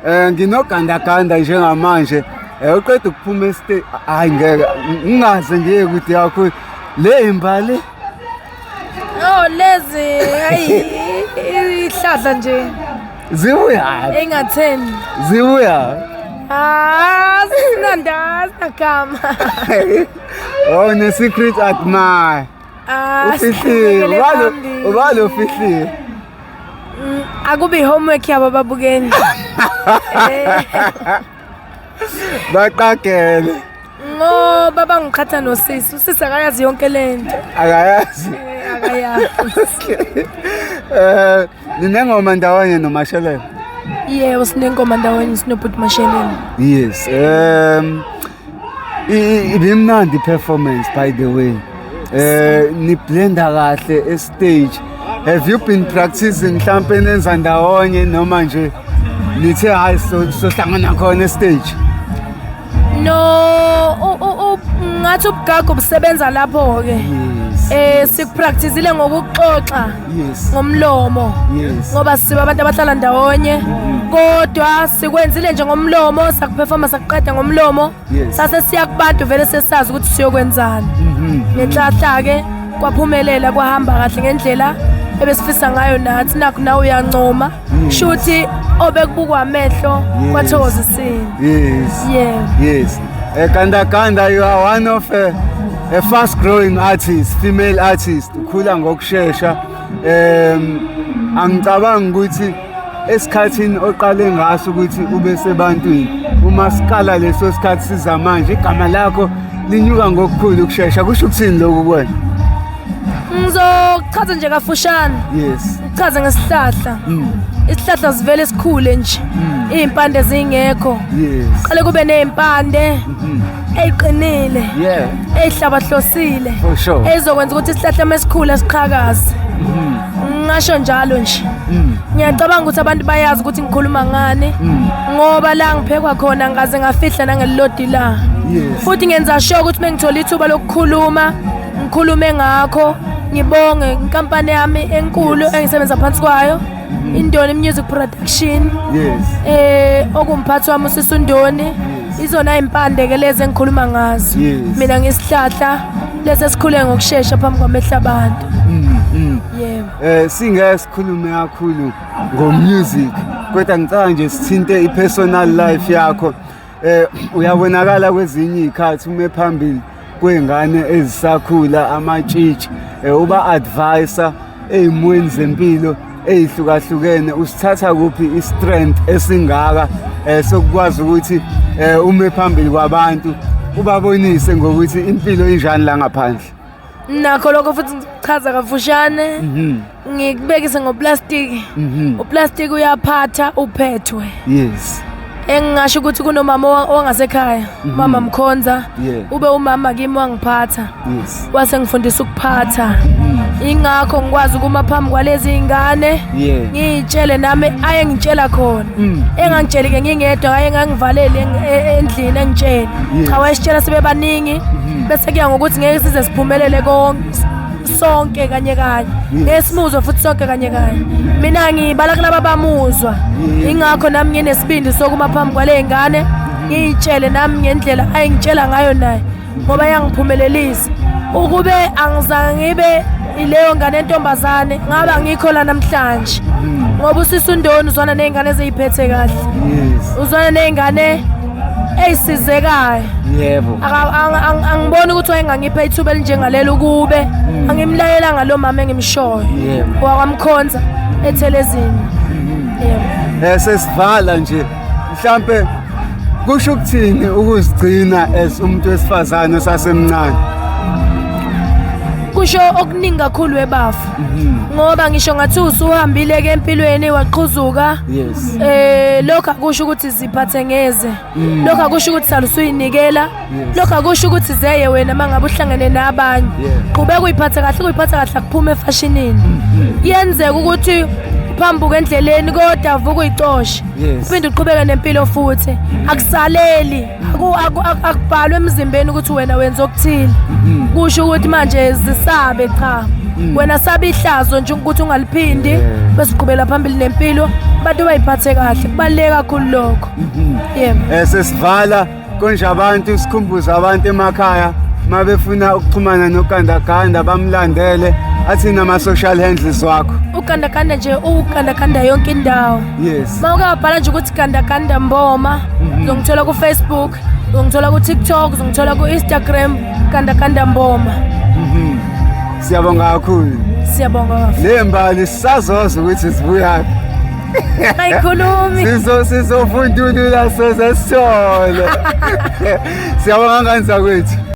Nginogandaganda njengamanje. Uqeda ukuphuma este, hayi ngeke ngingaze ngiye kude kakhulu. Le imbali. Oh, lezi hayi, ihlahla nje. Zibuya. Engatheni. Zibuya. Ah, sinanda sinagama. Oh, ne secret admire. Ah, Ufihliwe. siqhubekele Ubalo phambili. ubalo ufihliwe. Akube homework yabo ababukeli. Baqagele. Ngoba bangiqhatha nosisi, usisi akayazi yonke lento. Akayazi. Akayazi. Ninengoma ndawonye noMashelele. Yebo, sinengoma ndawonye sinobhuti Mashelele. Yes. Ibimnandi performance, by the way. Ni blenda kahle e stage. Have you been practicing mhlampe nenza ndawonye noma nje nithe hayi, sohlangana khona e stage? No, ngathi ubugagu busebenza lapho ke. Sikupracticeile ngokuxoxa ngomlomo. Ngoba siba abantu abahlala ndawonye. Kodwa sikwenzile nje ngomlomo, sakuperforma sakuqeda ngomlomo. Sase siya kubantu vele sesazi ukuthi siyokwenzani. Ngenhlahla ke kwaphumelela, kwahamba kahle ngendlela ebesifisa ngayo nathi. Nakho nawe uyancoma. Shuthi obekubukwa amehlo kwathokozisile. Yeah. Yes. Ganda Ganda, you are one of a fast growing artist, female artist. Ukhula ngokushesha. Angicabangi ukuthi esikhathini oqale ngaso ukuthi ube sebantwini, uma sikala leso sikhathi siza manje, igama lakho linyuka ngokukhulu ukushesha. Kusho ukuthini lokhu kuwena? Ngizochaza nje kafushane. Ngichaze ngesihlahla. Isihlahla sivele sikhule nje. Izimpande zingekho. Qale kube nezimpande eziqinile. Ezihlabahlosile. For sure. Ezokwenza ukuthi isihlahla mesikhula siqhakaze. Ngisho njalo nje. Ngiyacabanga ukuthi abantu bayazi ukuthi ngikhuluma ngani. Ngoba la ngiphekwa khona ngaze ngafihla nangelilodi la. Futhi ngenza sure ukuthi mengithola ithuba lokukhuluma, ngikhulume ngakho, ngibonge inkampani yami enkulu engisebenza phansi kwayo, Indoni Music Production. Okumphathi wami uSisundoni. Izona impande ke lezi engikhuluma ngazo. Mina ngisihlahla lesi esikhule ngokusheshsha phambi kwamehlo abantu. Yebo. Singeke sikhulume kakhulu ngomusic, kodwa ngicabanga nje sithinte i-personal life yakho. Uyabonakala kwezinye izikhathi ume phambili kwengane ezisakhula, amatshitshi, uba advisor eyimweni zempilo eyihlukahlukene. Usithatha kuphi i-strength esingaka sokukwazi ukuthi ume phambili kwabantu ubabonise ngokuthi impilo injani la ngaphandle? Nakho lokho futhi ngichaza kafushane. Ngikubekise ngoplastic. Uplastic uyaphatha uphethwe. Engingasho ukuthi kunomama wangasekhaya, mama Mkhonza, ube umama kimi wangiphatha. Wase ngifundisa ukuphatha. Ingakho ngikwazi ukuma phambi kwalezi ingane. Ngiyitshele nami aye ngitshela khona. Engangitsheli ke ngingedwa, aye ngangivalele endlini engitshele. Cha, wayesitshela sibe baningi. Bese kuya ngokuthi ngeke size siphumelele konke sonke kanye kanye. Ngesimuzwa futhi sonke kanye kanye. Mina ngibala kulaba bamuzwa. Ingakho nami nginesibindi sokuma phambi kwale ngane, ngiyitshele nami ngendlela ayengitshela ngayo naye, ngoba yangiphumelelisa. Ukube angizange ngibe ileyo ngane entombazane, ngaba ngikho la namhlanje. Ngoba uSisundoni uzwana nezingane eziyiphethe kahle. Uzwana nezingane eyisizekayo. Angiboni ukuthi wayengangipha ithuba elinjengalelo ukube angimlayelanga lo mama engimshoyo. WakwaMkhonza ethelezini. Yebo. Sesivala nje, mhlambe kusho ukuthini ukuzigcina as umuntu wesifazane osasemncane? Kusho okuningi kakhulu webafu. Ngoba ngisho ngathi usuhambile ke empilweni waqhuzuka. Lokho akusho ukuthi ziphathe ngeze. Lokho akusho ukuthi salusuyinikela. Lokho akusho ukuthi zeye wena mangabe uhlangene nabanye. Qhubeka uyiphathe kahle, uyiphathe kahle akuphuma efashinini. Yenzeka ukuthi uphambuke endleleni kodwa vuka uyicoshe. Uphinde uqhubeke nempilo futhi. Akusaleli, akubhalwe emzimbeni ukuthi wena wenza okuthile. Kusho ukuthi manje zisabe cha. Wena sabe ihlazo nje ukuthi ungaliphindi, bese uqhubela phambili nempilo. Abantu bayiphathe kahle, kubaluleke kakhulu lokho. Yebo. Sesivala konje abantu, sikhumbuze abantu emakhaya mabefuna ukuxhumana noGandaganda bamlandele, athini ama-social handles wakho? Ugandaganda nje, ugandaganda yonke indawo. Uma uke wabhala nje ukuthi Gandaganda Mboma, uzongithola ku-Facebook, uzongithola ku-TikTok, uzongithola ku-Instagram, Gandaganda Mboma. Siyabonga kakhulu. Siyabonga kakhulu. Le mbali sisazoza ukuthi sibuyaphi. Ayikhulumi. Sizofundulula soze sithole. Siyabonga ngane zakwethu.